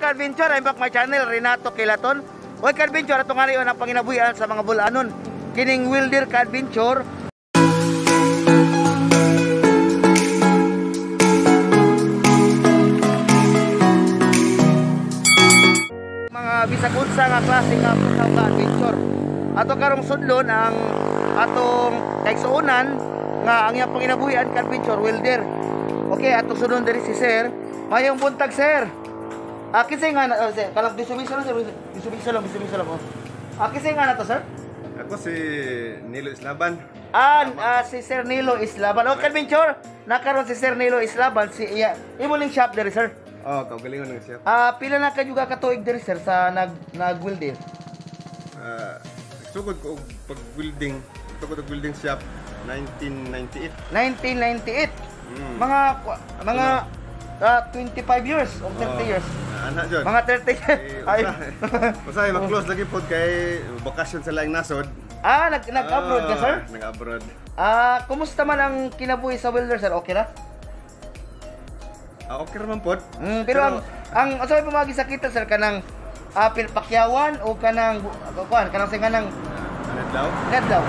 ka-adventure? I'm back my channel, Renato Kilaton. Oy ka-adventure, atong nga ang panginabuhian sa mga bulanon. Kining welder ka-adventure. Mga bisag unsa nga klase nga putaw ka-adventure. Ato karong sudlon ang atong kaigsuonan nga ang iyang panginabuhian ka-adventure, welder. Okay, atong sudlon diri si sir. Mayong buntag, sir. Kisay nga na, sir, kalang disumiso lang, sir. Disumiso lang, disumiso lang. Oh. Kisay nga na to, sir? Ako si Nilo Islaban. Si Sir Nilo Islaban. Oh, ka-adventure, nakaroon si Sir Nilo Islaban. Si, iya, imo ning shop diri, sir. Oh, kaugalingon ng shop. Pila na kayo ka katuig diri, sir, sa nag-welder? Sugod ko og pag-welding. Sugod og welding shop 1998. 1998. Mga 25 years o 30 years. Ana jud. Mga 30 years. Ay. Usahay mag-close lagi pod kay bakasyon sa laing nasod. Nag-abroad ka, sir? Nag-abroad. Kumusta man ang kinabuhi sa welder, sir? Okay ra? Okay ra man pod. Pero ang usa may pamagi sa kita, sir, kanang pakyawan o kanang kuan, kanang sa kanang anadlaw? Anadlaw.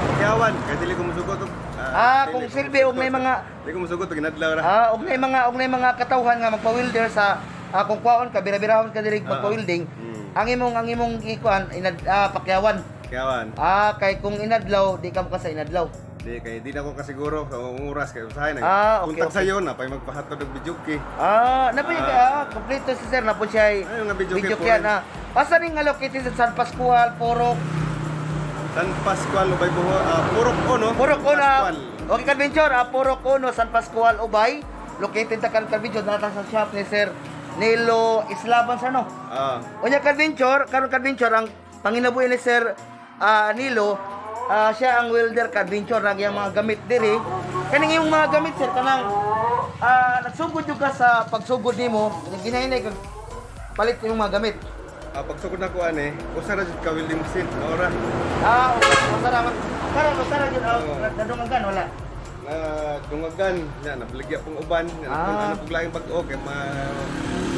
Pakyawan kay dili ko musugot og Kung silbi og may mga dili ko musugot og inadlaw ra. Og may mga katawhan nga magpa-welder sa kung kwaon ka bira-birahon ka diri magpa-welding. Ang imong ikuan pakyawan. Pakyawan. Kay kung inadlaw di ka mo sa inadlaw. Di kay di na ko kasiguro sa oras kay usahay na. Okay, Kontak sayo na pay magpahatod og videoke. Kompleto si sir na po siya. Ay, nga videoke videoke po. Na. Asa ning nga located sa San Pascual, Purok? San Pascual, Ubay, Bohol, Purok Uno. Purok Uno. Okay, ka-adventure, Purok Uno, San Pascual, Ubay. Located ta ka-adventure nata sa shop ni Sir Nilo Islaban, sir, no? Unya ka-adventure, karon ka-adventure ang panginabuhi ni Sir Nilo, siya ang welder ka-adventure nag iyang mga gamit diri. Kaning iyong mga gamit, sir, kanang nagsugod jud ka sa pagsugod nimo, ginahinay kag palit imong mga gamit. Pagsugod na ko ani, usa ra jud ka welding machine, ora. Okay, usa ra man. Karon usa ra jud nadungagan wala. Nadungagan, nya nabaligya pong uban, nya na pug laing bag-o kay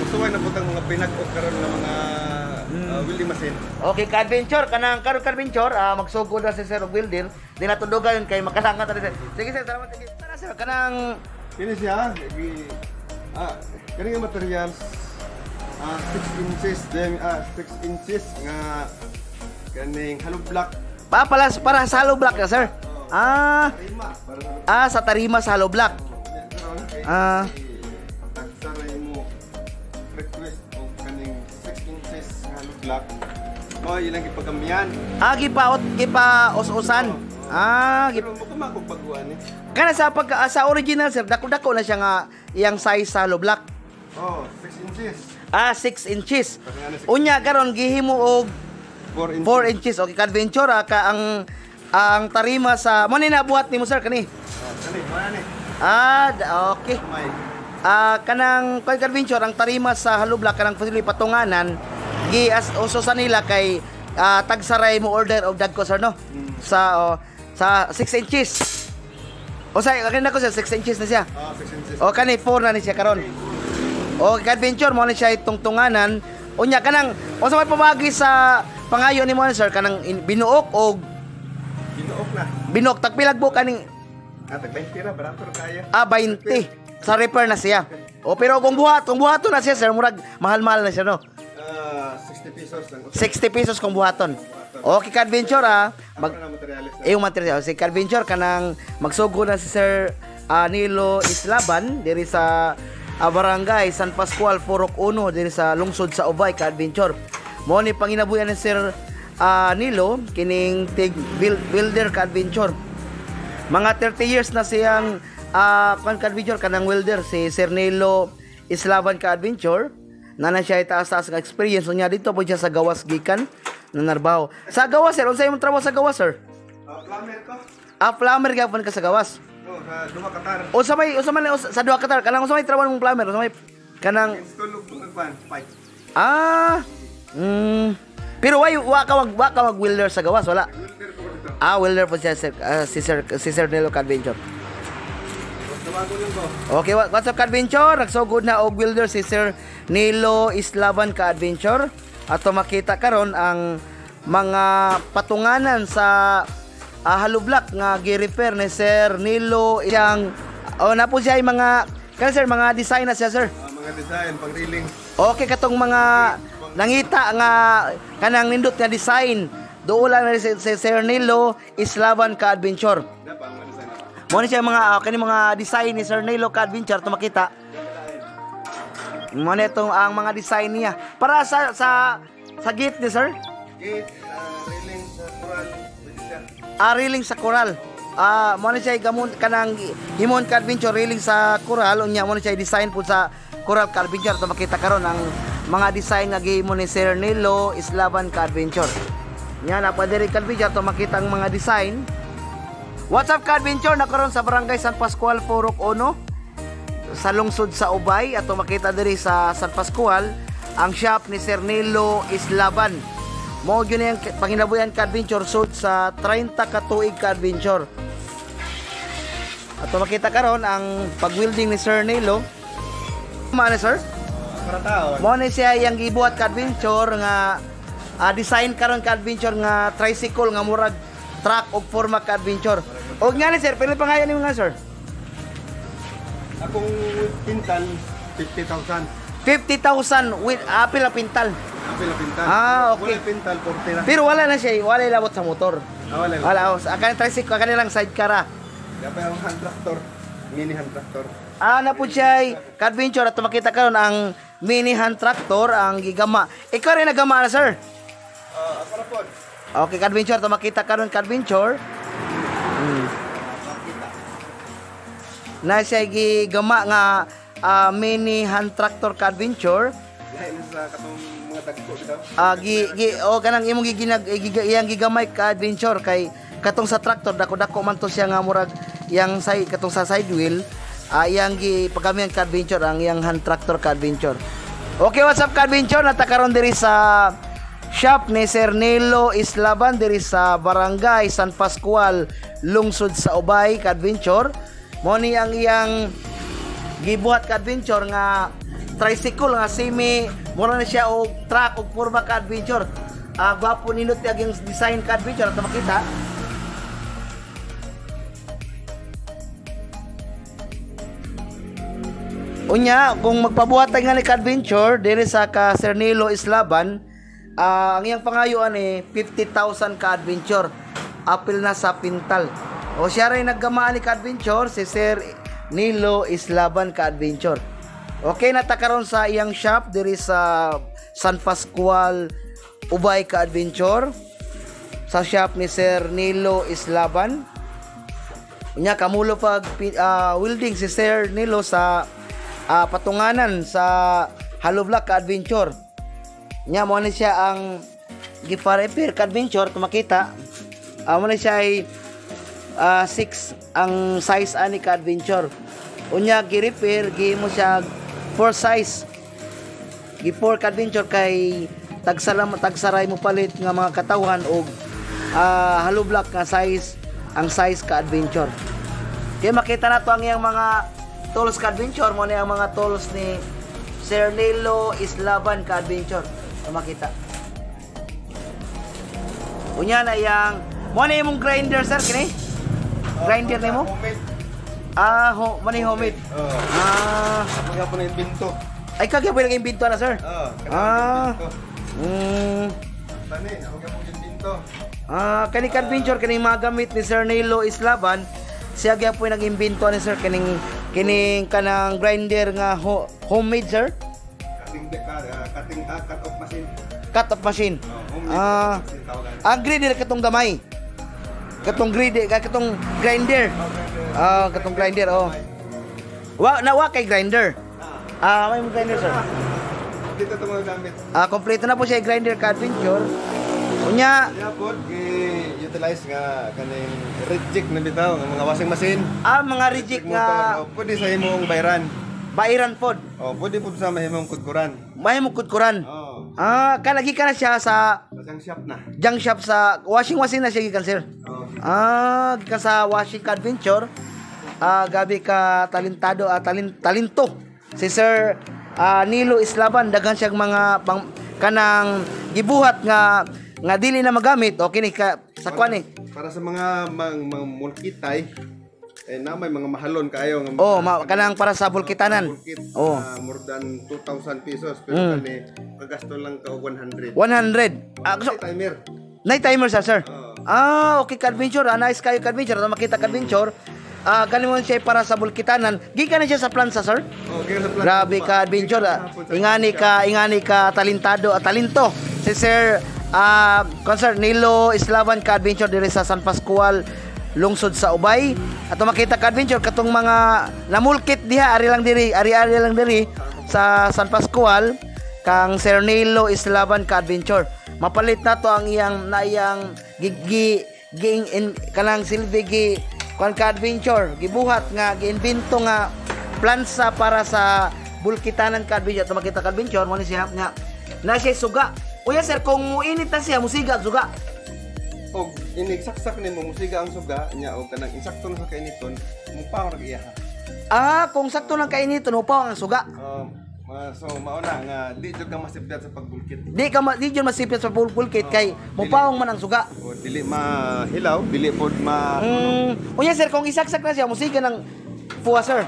musuway na pud ang mga pinag-o karon nga mga welding machine. Okay, ka-adventure, kanang karon ka-adventure, magsugod na si Sir og welder, di natundugan kay makalangat na sir. Sige sir, salamat sige. Tara sir, kanang kini siya, kani nga materials 6 inches then 6 inches nga kaning hollow block. Pa pala para sa hollow block na, sir. Tarima, para sa tarima sa hollow block. Tagsaray mo request og kaning 6 inches nga hollow block. Mao ilang gipagamian. Gipa us-usan. Pero mo kuma kog baguan ni. Kana sa pag sa original, sir, dako-dako na siya nga iyang size sa hollow block. Oh, 6 inches. 6 inches. Unya karon gihimo og 4 inches. 4 inches. Okay, ka-adventure ka ang tarima sa mo ni nabuhat nimo, sir, kani. Oh, kani, mo ani. Okay. Kanang kay ka-adventure ang tarima sa hollow block kanang posible patunganan gi as uso sa nila kay tagsaray mo order og dagko, sir, no? Sa sa 6 inches. O sa kani nako sir, 6 inches na siya. 6 inches. O kani 4 na ni siya karon. O ka-adventure mo ni siya itungtunganan. Unya kanang unsa may pamagi sa pangayo nimo, sir, kanang binuok og binuok na. Binuok tagpilag buok kaning tag 20 ra barato ra kaayo. 20 sa repair na siya. O pero kung buhaton na siya, sir, murag mahal-mahal na siya, no? 60 pesos lang. 60 pesos kung buhaton. Okay, ka-adventure, mag iyong materials. Si ka-adventure kanang magsugod na si Sir Nilo Islaban diri sa Barangay San Pascual, Purok 1 diri sa lungsod sa Ubay, ka-adventure. Mo ni panginabuhian ni Sir Nilo kining tig builder ka-adventure. Mga 30 years na siyang ka-adventure kanang welder si Sir Nilo Islaban ka-adventure. Nana siya itaas-taas nga experience unya dito po siya sa gawas gikan na narbaho. Sa gawas, sir, unsa imong trabaho sa gawas, sir? Plumber ko. Plumber gyapon ka sa gawas. Oh, sa duha ka tar. Unsa may sa duha ka tar kanang unsa may trabaho mong plumber? Unsa may kanang install og mga pan pipe. Pero why wa ka mag welder sa gawas, wala? Welder ko dito. Welder po siya, sir, si Sir Nilo ka-adventure. Okay, what's up, Adventure? Nagsugod na og welder si Sir Nilo Islaban ka-adventure. Ato makita karon ang mga patunganan sa hollow block nga gi-repair ni Sir Nilo. Iyang oh na po siya ay mga kan sir, mga design na siya, sir. Mga design pang railing. Okay, katong mga nangita nga kanang nindot nga design dool na si Sir Nilo Islaban ka-adventure. Mo ni siya mga kani mga design ni Sir Nilo ka-adventure to makita. Mo ni itong ang mga design niya para sa gate ni sir. Gate, railing sa coral, pwede siya. Railing sa coral. Mo ni siya gamon kanang himon ka-adventure railing sa coral, unya mo ni siya design po sa coral ka-adventure to makita karon ang mga design nga gihimo ni Sir Nilo Islaban ka-adventure. Nya na pa diri ka-adventure to makita ang mga design. What's up ka-adventure, nakaron sa Barangay San Pascual, Purok 1 sa lungsod sa Ubay, ato makita diri sa San Pascual ang shop ni Sir Nilo Islaban. Mao gyud ang panginabuyan ka-adventure sud sa 30 ka tuig ka-adventure. Ato makita karon ang pag-welding ni Sir Nilo. Maano sir? Para tao. Mao ni siya yang gibuhat ka-adventure nga design karon ka-adventure nga tricycle nga murag truck og forma ka-adventure. Og nga ni sir, pila pangayon nimo nga sir? Akong pintal 50,000. 50,000 with apil ang pintal. Apil ang pintal. Ah, okay. Wala pintal 40 na. Pero wala na siya, wala ilabot sa motor. Wala. Wala, oh, sa kanang tricycle kanilang sidecar. Dapat ang hand tractor, mini hand tractor. Na po siya ka-adventure at makita karon ang mini hand tractor ang gigama. Ikaw rin nagama na sir. Ako na po. Okay, ka-adventure to makita karon ka-adventure. Na siya gigama nga mini hand tractor ka-adventure. Lahi na sa katong mga dagko bitaw. Gi gi o kanang imong giginag iyang gigamay ka-adventure kay katong sa tractor dako-dako man to siya nga murag yang side katong sa side wheel, iyang gi pagamihan ka-adventure ang iyang hand tractor ka-adventure. Okay, what's up ka-adventure, nata karon diri sa shop ni Sir Nilo Islaban diri sa Barangay San Pascual, lungsod sa Ubay ka-adventure. Mo ni ang iyang gibuhat ka-adventure nga tricycle nga semi mura na siya og truck og forma ka-adventure. Gwapo nindot yung design ka-adventure at makita. Unya, kung magpabuhat nga ni ka-adventure diri sa ka Sir Nilo Islaban, ang iyang pangayoan ni 50,000 ka-adventure. Apil na sa pintal. O siya rin naggamaan ni ka-adventure si Sir Nilo Islaban ka-adventure. Okay, nata karon sa iyang shop diri sa San Pascual, Ubay ka-adventure, sa shop ni Sir Nilo Islaban. Unya kamulo pag welding si Sir Nilo sa patunganan sa hollow block ka-adventure. Nya mo ni siya ang gipa-repair ka-adventure kung makita. Mo ni siya ay 6 ang size ani ka-adventure. Unya gi-repair gihimo siya 4 size. Gi 4 ka-adventure kay tagsaray mo palit nga mga katawhan og hollow block nga size ang size ka-adventure. Kaya makita nato ang iyang mga tools ka-adventure, mo ni ang mga tools ni Sir Nilo Islaban ka-adventure. Makita. Unya na iyang mo ni imong grinder sir kini? Grinder nimo? Homemade. Mo ni homemade. Ako gyapon na imbento. Ay kagya po nag-imbento na sir. Tani, ako gyapon imbento. Kani ka-adventure kining mga gamit ni Sir Nilo Islaban, siya gyapon nag-imbento ni sir kining kanang grinder nga homemade sir. Cutting cut off machine. Cut off machine. Homemade cut off machine tawagan. Ang grinder katong gamay. Katong grinder, katong grinder. Katong grinder oh. Wa na wa kay grinder. May mo grinder sir. Dito to mga gamit. Kompleto na po siya grinder ka-adventure. Unya, Yeah, pod gi-utilize nga kaning reject na bitaw nga mga washing machine. Mga reject nga Pwede sa imong bayran. Bayran pod. Oh, pwede pod sa mahimong kudkuran. Mahimong kudkuran. Oh. Kalagi ka na siya sa Sa junk shop na. Junk shop sa washing machine na siya gikan sir. Oh. Gikan sa washing ka-adventure. Gabi ka talentado, talinto si Sir Nilo Islaban, daghan siyang mga pang, kanang gibuhat nga nga dili na magamit. Okay ni ka sa kuan ni. Para sa mga mga mulkitay eh na may mga mahalon kaayo nga Oh, kanang para sa bulkitanan. Bulkit, Oh. More than 2,000 pesos pero kani kagasto lang ka og 100. 100. Ah, so, timer. Night timer sa, sir. Oo. Ah, okay ka, adventure. Ah, nice kayo ka, adventure. Ato makita ka, adventure. Ah, galing mo siya para sa bulkitanan. Gikan na siya sa plansa, sir. Oh, gikan sa plansa. Grabe ka, adventure. Ah. Ingani ka talentado, talento. Si Sir Concert Nilo Islavan ka, adventure, diri sa San Pascual, lungsod sa Ubay. Ato makita ka, adventure, katong mga namulkit diha ari lang diri, ari-ari lang diri sa San Pascual kang Sir Nilo Islavan ka, adventure. Mapalit na to ang iyang naiyang gigi ging in, kanang silbi gi kuan ka, adventure, gibuhat nga giimbento nga plansa para sa bulkitanan ka, adventure. Ato makita ka, adventure, mo ni siya nga na siya suga. Uya sir, kung muinit na siya, musiga ang suga. Og inig saksak nimo musiga ang suga nya og kanang insakto na sa kainiton mupaw ra iya. Ah, kung sakto lang kainiton, mupaw ang suga. So mao na nga di jud ka masipyat sa pagbulkit. Di jud masipyat sa pulkit kay mupaong man ang suga. O dili mahilaw, dili pod ma Unya sir, kung isaksak na siya, musiga ng fuwa, sir.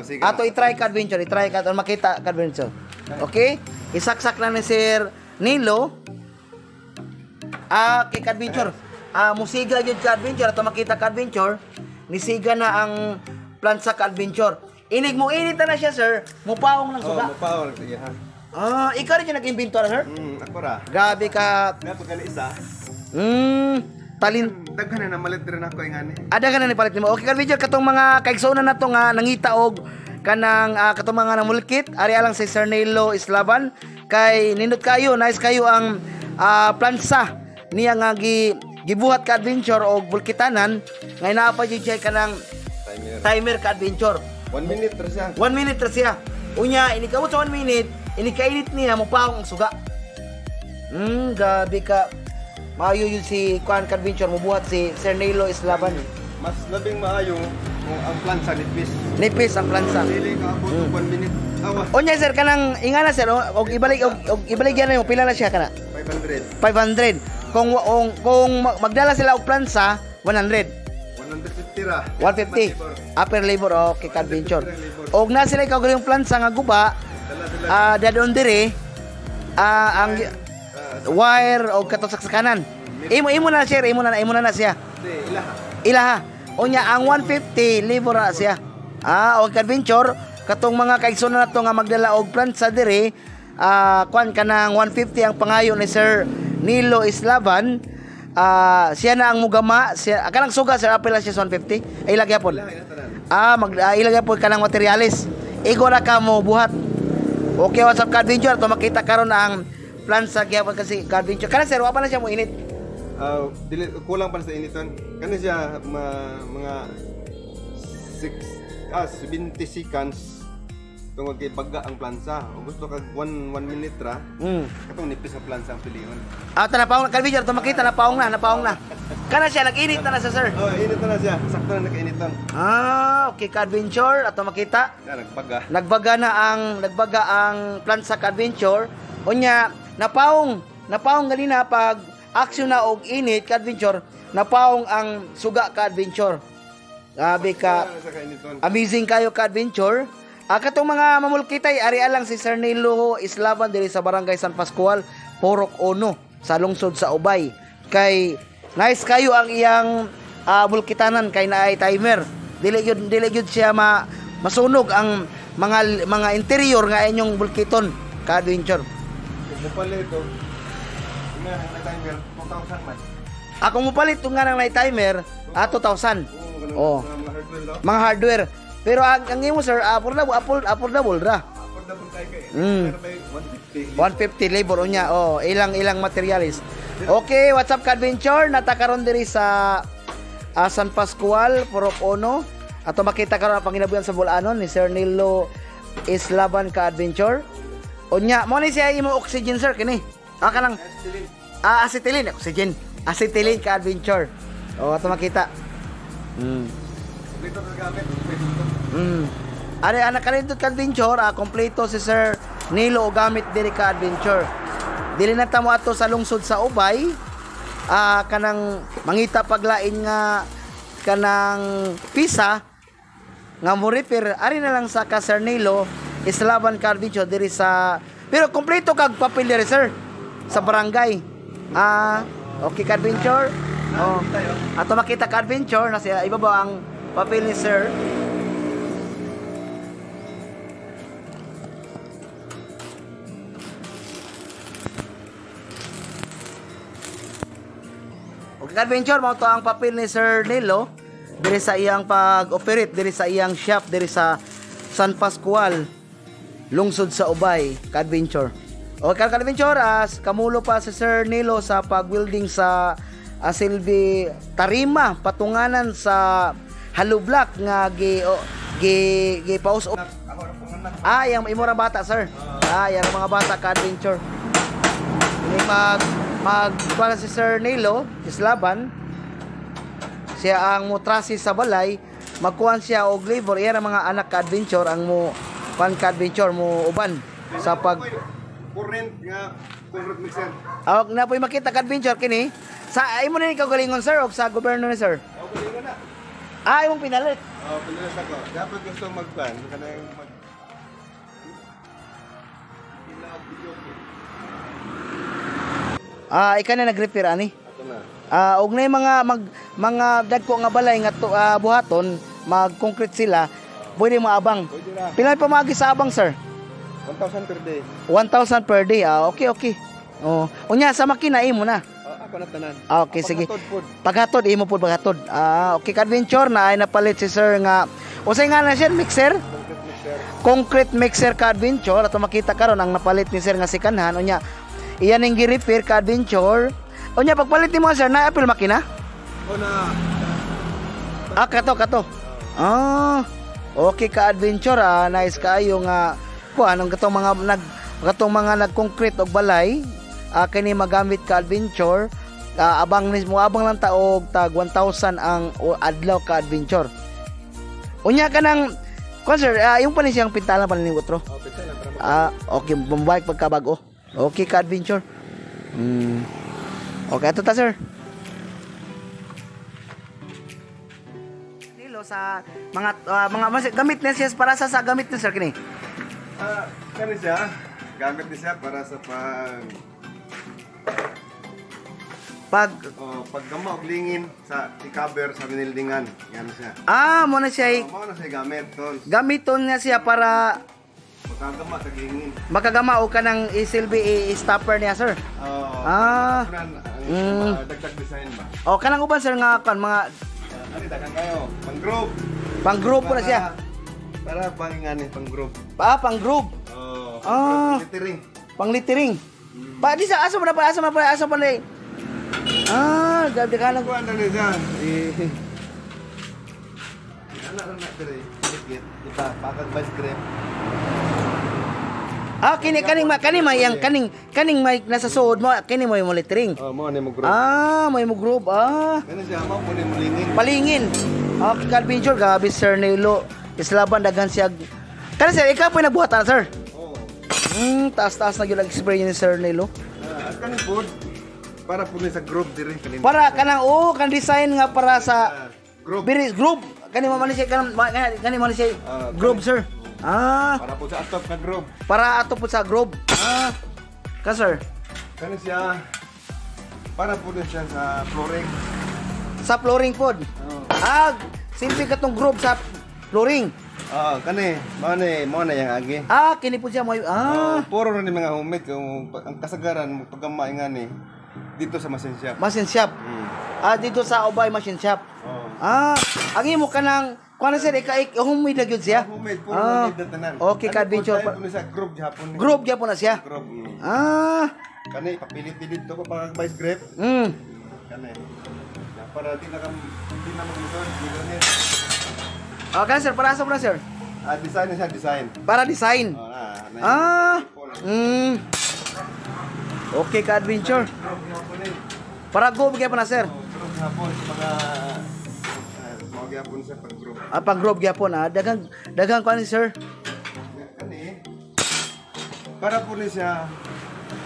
Sige. Ato i-try ka, adventure, i-try ka ato makita ka, adventure. Okay? Isaksak na ni Sir Nilo. Ah, kay ka, adventure. Ah, musiga gyud ka, adventure, ato makita ka, adventure. Nisiga na ang plansa ka, adventure. Inig mo init na siya, sir, mupaong ng Oh, suga. mupaw ra iya ha. Ah, ikaw rin yung nag-imbento na, sir? Ako ra. Grabe ka. Na pagkali isa. Talin Daghan na namalit rin ako ingani. Ada ka na ni palit nimo. Okay ka, adventure, katong mga kaigsoona nato nga nangita og kanang katong mga namulkit, ari alang si Sir Nilo Islaban kay nindot kayo, nice kayo ang plansa niya nga gibuhat ka, adventure, og bulkitanan nga naa pa jud siya kanang Timer. Timer ka, adventure. 1 minute ra siya. 1 minute ra siya. Unya ini kamot sa 1 minute, ini kainit niya mopaong ang suga. Grabe ka. Maayo yun si Kuan ka, adventure, mubuhat si Sir Nilo Islaban. Mas labing maayo kung ang plansa nipis. Nipis ang plansa. Dili ka abot og 1 minute. Awa. Unya sir, kanang ingana sir, og ibalik og ibalik yan mo pila na siya kana? 500. 500. Kung magdala sila og plansa, 100. 150 ra. 150. Upper labor, okay ka, adventure. Og na sila ikaw yung plansa nga guba, Dala sila. Dadon diri ang wire og katong saksakanan. Imo na sir, imo na siya. Di ilaha. Ilaha. Unya ang 150 labor na siya. Ah, og adventure, katong mga kaigsoon na nato nga magdala og plansa diri, kuan kanang 150 ang pangayo ni Sir Nilo Islaban. Ah, siya na ang mugama, siya kanang suga sir, apil na siya sa 150. Ay lagi gyapon. Ilaha ila tanan. Ah, mag ilagay po kanang materyales. Igo ra ka mo buhat. Okay, what's up ka, adventure? To makita karon ang plansa gyapon kasi ka, adventure. Kana sir, wa pa na siya mo init. Ah, dili kulang pa sa initon. Kani siya mga 6 70 seconds tungod kay baga ang plansa. O gusto kag 1 1 minute ra, katong nipis ang plansa ang pilion. Ah, ta napaong ka, adventure, to makita napaong na, napaong na. Kana siya nag-init na na siya, sir. Oh, init na na siya. Sakto na nakainiton. Ah, okay ka, adventure, ato makita. Na nagbaga. Nagbaga ang plansa ka, adventure. Unya napaong napaong ganina pag action na og init ka, adventure, napaong ang suga ka, adventure. Grabe ka. Kulang na sa kainiton. Amazing kayo ka, adventure. Ah, katong mga mamulkitay, ari lang si Sir Nilo Islaban diri sa Barangay San Pascual, Purok Uno, sa lungsod sa Ubay. Kay nice kayo ang iyang bulkitanan kay naay timer. Dili gyud siya masunog ang mga mga interior nga inyong bulkiton ka, adventure. Kung mopalit og nga na timer 2,000 man. Ako mopalit nga nang naay timer, 2,000. Oo, kanang mga hardware daw. Mga hardware. Pero ang imo sir, affordable affordable ra. Affordable kay kay. Pero may 150. 150 labor unya, oh, ilang ilang materialis. Okay, what's up ka, adventure? Nata karon diri sa San Pascual, Purok Uno. Ato makita karon ang panginabuhian sa Bulanon ni Sir Nilo Islaban ka, adventure. Unya, mo ni siya imo oxygen sir kini. Ah, kanang Acetylene. Ah, acetylene, oxygen. Acetylene ka, adventure. Oh, ato makita. Dito sa gamit. Pwede dito. Ari anak kanindot ka adventure, kompleto si Sir Nilo og gamit diri ka adventure. Dili na ta mo ato sa lungsod sa Ubay, kanang mangita paglain nga kanang pisa nga mo repair, ari na lang sa ka Sir Nilo Islaban ka adventure diri sa, pero kompleto kag papel diri sir sa barangay. Okay ka adventure. Oh. Ato makita ka adventure na siya ibaba ang papel ni sir. Okay ka adventure, mao to ang papel ni Sir Nilo diri sa iyang pag-operate diri sa iyang shop diri sa San Pascual, lungsod sa Ubay, ka-adventure. Okay ka adventure, as kamulo pa si Sir Nilo sa pag-welding sa silbi tarima patunganan sa hollow block nga gi gi gi paus. Yang imo ra bata sir. Yang mga bata ka adventure. Ini mag para si Sir Nilo Islaban, siya ang motrasi sa balay, magkuhan siya og labor. Iya ang mga anak ka adventure ang mo pan ka adventure mo uban sa pag current nga concrete mixer. Og na po'y makita ka adventure kini sa imo na ni kaugalingon sir og sa gobyerno ni sir. O galingon na. Imong pinalit. Oh, pinalit ako. Dapat gusto magpan kanang mag Ika na nag-repair ani. Ato na. Og nay mga dagko nga balay nga buhaton, mag-concrete sila, pwede mo abang. Pwede na. Pila pa maagi sa abang sir? 1,000 per day. 1,000 per day. Okay, okay. Oh, unya sa makina imo na. Ako na tanan. Okay, sige. Paghatod pod. Paghatod imo pod paghatod. Okay ka adventure na ay napalit si sir nga usay nga na siya mixer? Concrete mixer. Concrete mixer ka adventure ato makita karon ang napalit ni sir nga sikanhan unya iyan ning gi-repair ka adventure. Unya pagpalit nimo sir na apil makina? O na. Kato kato. Okay ka adventure, nice kaayo nga kuan ang katong mga nag-concrete og balay, kini magamit ka adventure. Abang mo abang lang ta og tag 1,000 ang adlaw ka adventure. Unya kanang kuan sir, yung pa ni siyang pintalan pa ni otro. Oh, pintalan para Okay, bumabike pagkabago. Okay ka adventure. Okay, ato ta sir. Nilo sa mga gamit niya siya para sa gamit ni sir kini. Kani siya. Gamit ni siya para sa pag paggama og lingin sa i-cover sa binildingan. Yan siya. Mo na siya. Mo na siya gamit tol. Gamiton niya siya para makagama sa lingin. Makagama og kanang isilbi i-stopper niya sir. Dagdag design ba? Oh, kanang uban sir nga kan mga ani dagan kayo, pang-group. Pang-group po na siya. Para pang ngani pang-group. Pang-group. Oh, littering. Pang littering. Pa di sa asa mo na pa asa mo pa asa pa na. Grabe ka lang. Kuan na siya. Ana ra na dire. Di ba? Pakag vice grip. Kini kaning kaning may ang kaning may nasa suod mo, kini mo yung littering. Oh, mo ni mo group. May mo group. Kani siya mo ni mo lingin. Palingin. Okay, ka-adventure grabe Sir Nilo. Islaban daghan siya. Kani sir, ikaw po nagbuhat sir. Oo. Taas-taas na gyud ang experience ni Sir Nilo. At kaning food para po ni sa group dire kanin. Para kanang kan design nga para sa group. Biri group. Kani mo man siya kani man siya group sir. Para po sa atop na group. Para atop po sa group. Ka sir. Kani siya para po din siya sa flooring. Sa flooring pod. Silbi katong group sa flooring. Kani mao na yang agi. Kini po siya mo. Puro na ni mga homemade kung ang kasagaran pagkamay nga ni dito sa machine shop. Machine shop. Dito sa Ubay machine shop. Ang imo kanang kuan sir ika homemade na gyud siya. Homemade puro homemade na tanan. Okay ka adventure. Ano sa group gyapon ni. Group gyapon na siya. Group. Kani papilit dito pa pag vice grip. Kani. Para di na di na maglisod, di na. Okay sir, para sa sir. Design na siya, design. Para design. Okay ka adventure. Para go gyapon na sir. Group gyapon sa mga gyapon sa pag-group. Ah, pag-group gyapon ah. Daghang daghang kuan ni sir. Kani para po ni siya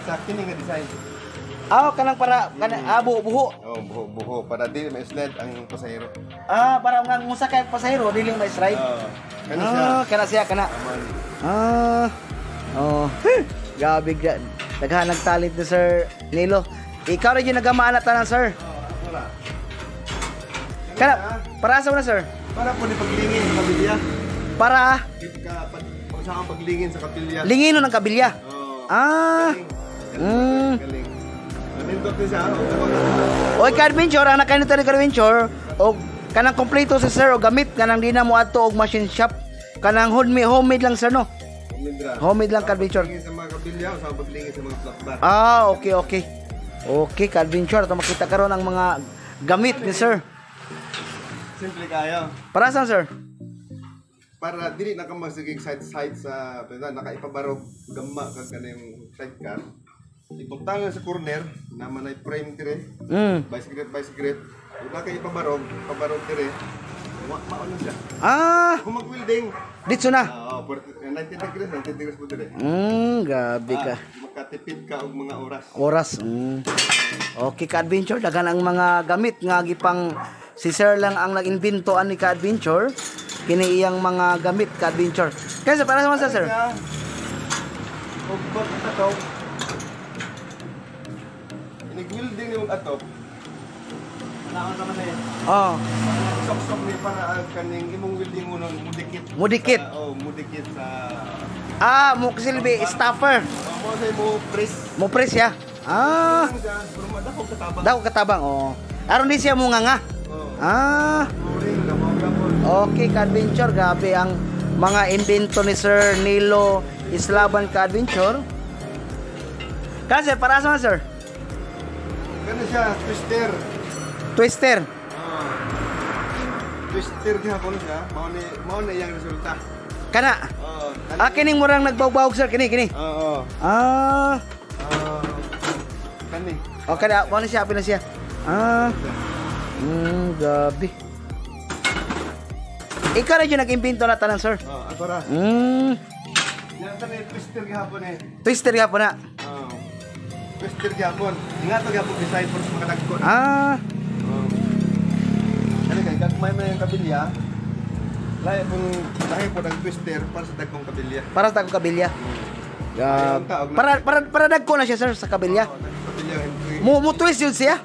sa kini nga design. Ah, kanang para kanang buho-buho. Oh, buho-buho para dili ma-slide ang pasahero. Ah, para nga musa kay pasahero dili ma-slide. Oo. Kani siya. Ah, kana siya kana. Aman. Ah. Oh. Grabe daghan nagtalent ni Sir Nilo. Ikaw ra gyud nagamaan na tanan, sir. Oh, ako ra. Kana para sa una, sir? Para po ni paglingin sa kabilya. Para Ka pag sa akong paglingin sa kabilya. linginon ang kabilya. Oh. Ah. Galing. Galing. Nindot ni siya. Oh, Oy, ka-adventure, ang nakainito ni ka-adventure, og kanang kompleto si sir, og gamit kanang di na mo adto og machine shop. Kanang homemade lang sir, no? Homemade. Homemade lang ka-adventure. Paglingin sa mga kabilya o sa paglingin sa mga flat bar. Ah, okay, okay. Okay, ka-adventure, ito makita karon ang mga gamit ni sir. Simple kayo. Para saan, sir? Para dili na ka magsigig side sa pwede nakaipabarog gamma kag kanang sidecar. Ibutang lang sa corner naman ay frame dire. Bicycle bicycle. Wala kay ipabarog, pabarog dire. Wa mao na siya. Ah, Kung mag-welding, dito na. oo, 90 degrees, 90 degrees po dire. Grabe ka. Makatipid ka og mga oras. Oras. Okay, ka-adventure, daghan ang mga gamit nga gipang si sir lang ang nag-invento ani ka-adventure. Kini iyang mga gamit ka-adventure. Kaya para sa man sir. Og bag atop. Inig-welding ni mong atop. Naon naman eh. Oh, Sok-sok ni para ang kaning imong welding unon mudikit. Mudikit. Oh, mudikit sa Ah, mo silbi staffer. Oh, mo sa mo press. Mo press ya. Ah, Pero madako katabang. dako katabang oh. Aron di siya mo nga. Oh. Ah, Flooring gamo gamo. okay ka-adventure, grabe ang mga invento ni Sir Nilo Islaban ka-adventure. Kasi para sa man sir? Kani siya twister. Twister. Oh. Twister gihapon siya. Mao ni iyang resulta. Kana. Oh, Ah, kining murang nagbawbawog sir, kini kini. Oo. Ah, Kani. okay na, mao na siya, apil na siya. Ah. Grabe. Ikaw na yung nag-imbento na tanan, sir. Oh, ako ra. Yan kani twister gihapon eh. Twister gihapon na. Oh. Twister gihapon. Ingat to gihapon design for sa mga dagko. Ah, Oh. Kani kay gagmay man yung kabilya. Lahi pong lahi po ng twister para sa dagkong kabilya. para sa dagkong kabilya. Ayaw ang Para dagko na siya, sir, sa kabilya. Oh, dagkong kabilya. Mo twist yun siya.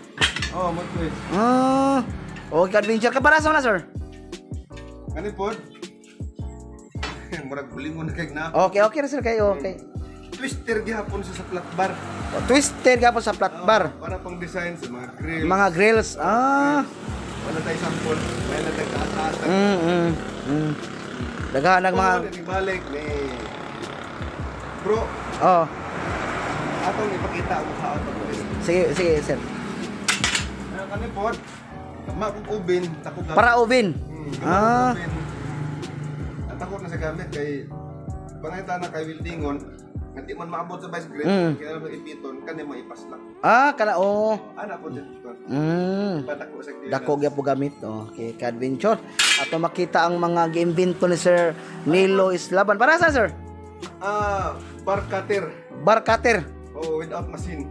Oh, mo twist. Ah. Okay, adventure ka para sa na, sir. Kani pod? Murag bulingon na kay na. Okay, okay na sir kayo, okay. Twister gihapon siya sa flat bar. Twister gihapon sa flat bar. Oh, para pang design sa mga grills. Mga grills. Ah. Wala tayo sample. May na tayo taas. Daghan ang mga balik ni Bro, Oh, atong ipakita ang mukha ato twist. sige, sige, sir. Ano kani pod? Gama kog oven, takot na. Para oven. Ah. Oven. At takot na sa gamit kay pangita na kay weldingon, nga di man maabot sa vice grip, kaya mo ipiton kani mo ipaslak. Ah, kana oh. Ana po dito. Padako sa clearance. Dako gyud gamit. Okay, ka-adventure. Ato makita ang mga giimbento ni Sir Nilo Islaban. Para sa sir? Ah, bar cutter. Bar cutter. Oh, without machine.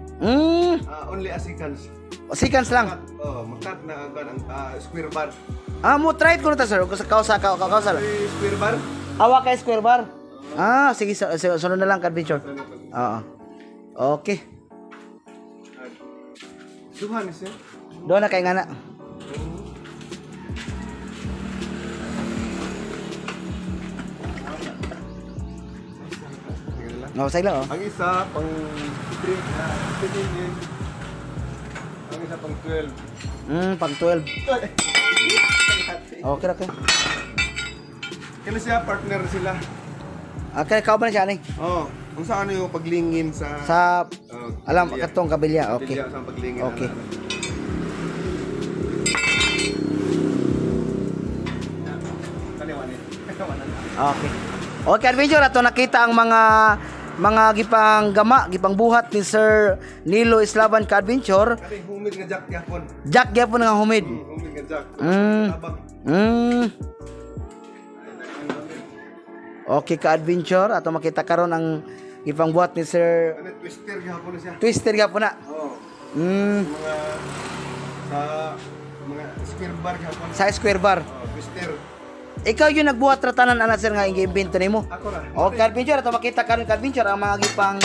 Only a seconds. Seconds lang. Cut, oh, makat na agad ang square bar. Ah, mo try ko na ta sir. Sa kausa ka kausa. Square bar. Awa kay square bar. Ah, sige, sunod na lang ka-adventure. Oo. Okay. Duha ni sir. Doon na kay nga na. Sige lang. Oh, sige lang oh. Ang isa pang 3 na 15. Ang isa pang 12. Pang 12. Okay, okay. Kaya siya partner sila. Okay, kauban na siya ani. Oh, kung saan yung paglingin sa Sa oh, alam kabilya. katong kabilya. Okay. Kabilya, sa paglingin. Okay. Kaliwa ni. Okay. Okay, adventure ato nakita ang mga mga gipang gama, gipang buhat ni Sir Nilo Islaban ka-adventure. Kani humid nga jack gyapon. Jack gyapon nga humid. Humid nga jack. Tabang. Okay ka-adventure, ato makita karon ang gipang buhat ni Sir. Kani twister gyapon na siya. Twister gyapon na. Oh. Mga sa mga square bar gyapon. Sa square bar. Oh, twister. Ikaw yung nagbuhat ra tanan ana sir nga gi-invento nimo. Ako ra. Okay, ka-adventure, ato makita karon ka-adventure ang mga gipang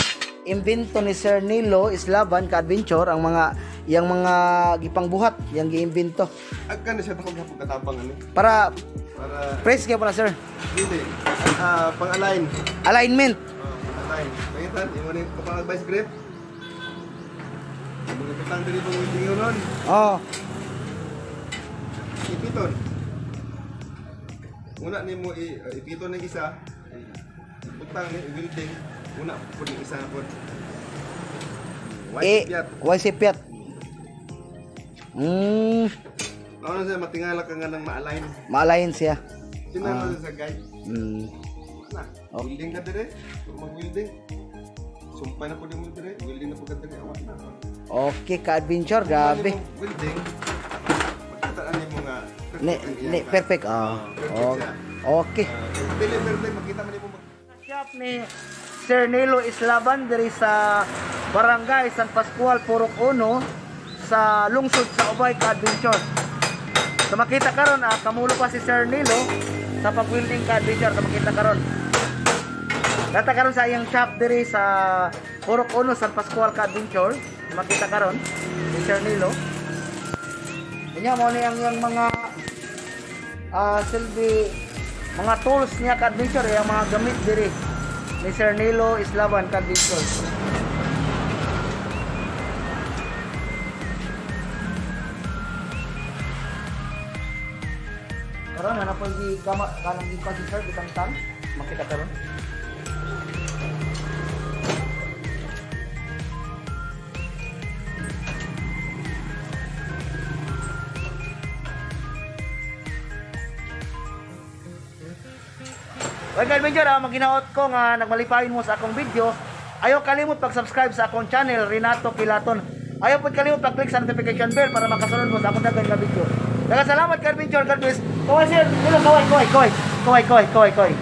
invento ni Sir Nilo Islaban ka-adventure, ang mga yang mga gipang buhat, yang giimbento. Agkan na siya dako gyapon katabang ani. Para Para press gyapon na sir. dili pang-align. Alignment. Oh, pang-align. Pangitan imo ni kapag vice grip. Mga pitang diri pang welding nun. Oh. Ipiton. Una nimo ipiton ng isa. Butang ni welding. Una pud ni isa pud. Eh, White piat. YC Piat. Ano siya matingala ka nga nang ma-align. Ma-align siya. Sino sa guide? Na. Oh. Welding ka dire. Kung mag-welding. Sumpay na pud mo dire. Welding na pud ka dire. Awa na. Okay ka-adventure, grabe. Welding. Makita na nimo nga Ni perfect. Ah. Perfect Oh. siya. Okay. Dili perfect makita man nimo Shop ni Sir Nilo Islaban diri sa Barangay San Pascual, Purok 1 sa lungsod sa Ubay ka-adventure. So makita karon kamulo pa si Sir Nilo sa pag-welding ka-adventure. So makita karon. Data karon sa iyang shop diri sa Purok 1 San Pascual ka-adventure. So makita karon si Sir Nilo. Unya mo ni ang iyang mga silbi mga tools niya ka-adventure, yung mga gamit diri ni Sir Nilo Islaban ka-adventure. Karon hanap po di gama kanang gi si Sir bitangtang makita karon. Well, ka-adventure, maginaot ko nga nagmalipayon mo sa akong video. Ayaw kalimot pag-subscribe sa akong channel, Renato Quilaton. Ayaw pud kalimot pag-click sa notification bell para makasunod mo sa akong daghan nga video. Daghang salamat ka-adventure, God bless. Kaway sir, kaway, kaway, kaway, kaway, kaway, kaway, kaway.